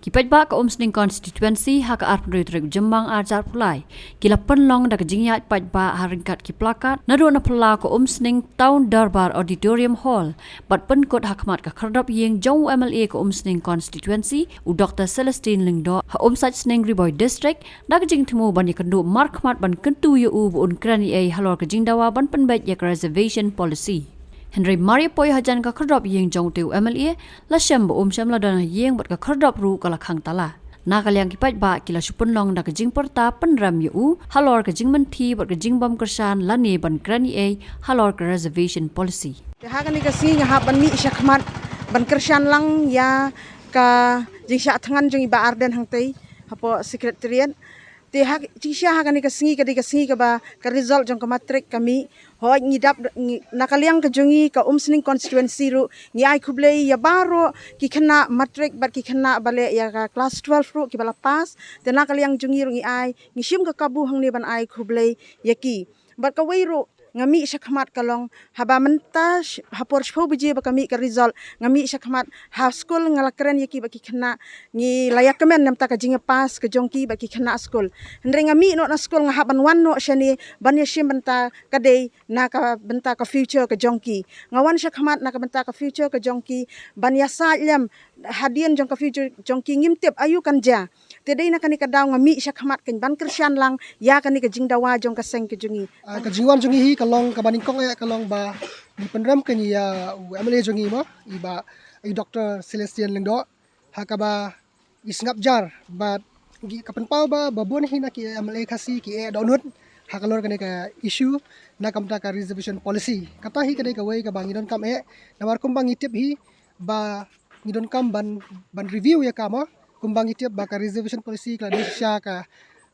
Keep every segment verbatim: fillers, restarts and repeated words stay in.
Ki paidbah ka Umsning Constituency ha ka arphew tarik Jymmang arhajar arphew lai ki la pynlong da ka jingïaid paidbah ha ryngkat ki plakat naduh na phyllaw ka Umsning Town Durbar Auditorium Hall bad pynkut ha khmat ka khyrdop ïing jong u M L A ka Umsning Constituency u Doctor Celestine Lyngdoh ha Umsait Sning Ri Bhoi District da ka jingthmu ban ïakynduh markhmat ban kyntu ïa u ba un kren ei halor ka jingdawa ban pynbeit ïa ka reservation policy. Hynrei mar ïa poi hajan ka khyrdop ïing jong utei u M L A la shem ba um shym la don ha ïing bad ka khyrdop ruh ka la khang tala. Na ka liang ki paidbah ki la shu pynlong da ka jingpyrta pynrem ïa u halor ka jingmynthi bad ka jingbym kyrshan lane ban kren ei halor ka reservation policy. Te ha kane ka sngi nga hap ban mih shakhmat ban kyrshan lang ïa ka jingshah thngan jong i Bah Ardent hangtei hapoh Secretariat. Te ha jingshisha ha kane ka sngi ka dei ka sngi kaba ka result jong ka matric ka mih. Hooid, ngi dap ngi, na ka liang ka jong ngi ka Umsning Constituency ruh ngi ai khublei ïa baroh ki khynnah matric bad ki khynnah ba leh ïa ka class twelve ruh kiba la pass. Te na ka liang jong ngi ruh ngi ai, ngi shim ka kabu hangne ban ai khublei ïa ki. Bad kawei ruh nga mih shakhmat ka long haba mynta sh-, ha por shiphew baje ba ka mih ka result, nga mih shakhmat ha skul, nga la kren ïa ki bad ki khynnah, ngi la ïakmen namar ka jingïapass ka jong ki bad ki khynnah skul. Hynrei nga mih noh na skul, nga hap ban wan noh shane ban ïashim bynta ka dei na ka bynta ka future ka jong ki. Nga wan shakhmat na ka bynta ka future ka jong ki, ban ïasaid lem hadien jong ka future jong ki ngim tip aïu kan jia. Te dei na kane ka daw nga mih shakhmat kan ban kyrshan lang ïa kane ka jingdawa jong ka seng ka jong ngi. Ah, ka jingwan jong ngi hi ka long kaba nyngkong eh ka long ba ngi pynrem kan ïa u M L A jong ngi mo, i Bah, i Doctor Celestine Lyngdoh, ha kaba i sngap jar bad ngi ka pynpaw ba, ba bun hi na ki M L A Khasi ki eh dohnud halor kane ka issue na ka bynta ka reservation policy. Kata hi ka dei kawei kaba ngi donkam eh, namar kumba ngi tip hi ba ngi donkam ban, ban review ïa ka mo, kumba ngi tip ba ka reservation policy ka la dei shisha ka,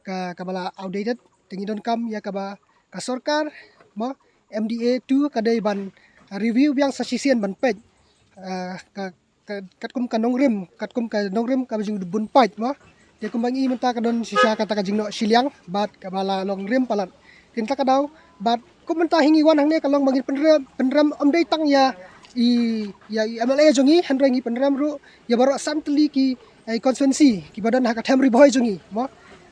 ka, kaba la outdated. Te ngi donkam ïa kaba ka sorkar mo, M D A two ka dei ban review biang sa shisien ban peit, ah, ka, ka, katkum ka nongrim, katkum ka nongrim kaba jingbun paid mo. Te kumba ngi mynta ka don shisha kata ka jingnoh shiliang bad kaba la long rim palat. Te mynta ka daw bad kum mynta hi ngi wan hangne ka long ba ngi pynrem, pynrem ym dei tang ïa i, ïa i M L A jong ngi, hynrei ngi pynrem ruh ïa baroh san tylli ki, eh, constituency kiba don ha ka them Ri Bhoi jong ngi mo.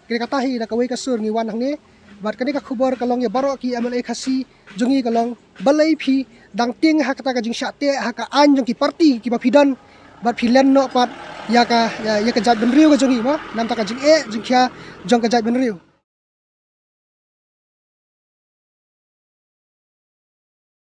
Kane kata hi da kawei ka sur ngi wan hangne. Bad kane ka khubor ka long ïa baroh ki M L A Khasi jong ngi ka long balei phi dang tieng ha kata ka jingshah teh ha ka aiñ jong ki party kiba phi don bad phi len noh pat ïa ka, ïa, ïa ka jaitbynriew ka jong ngi mo, namar ka jingeh jingkhia jong ka jaitbynriew.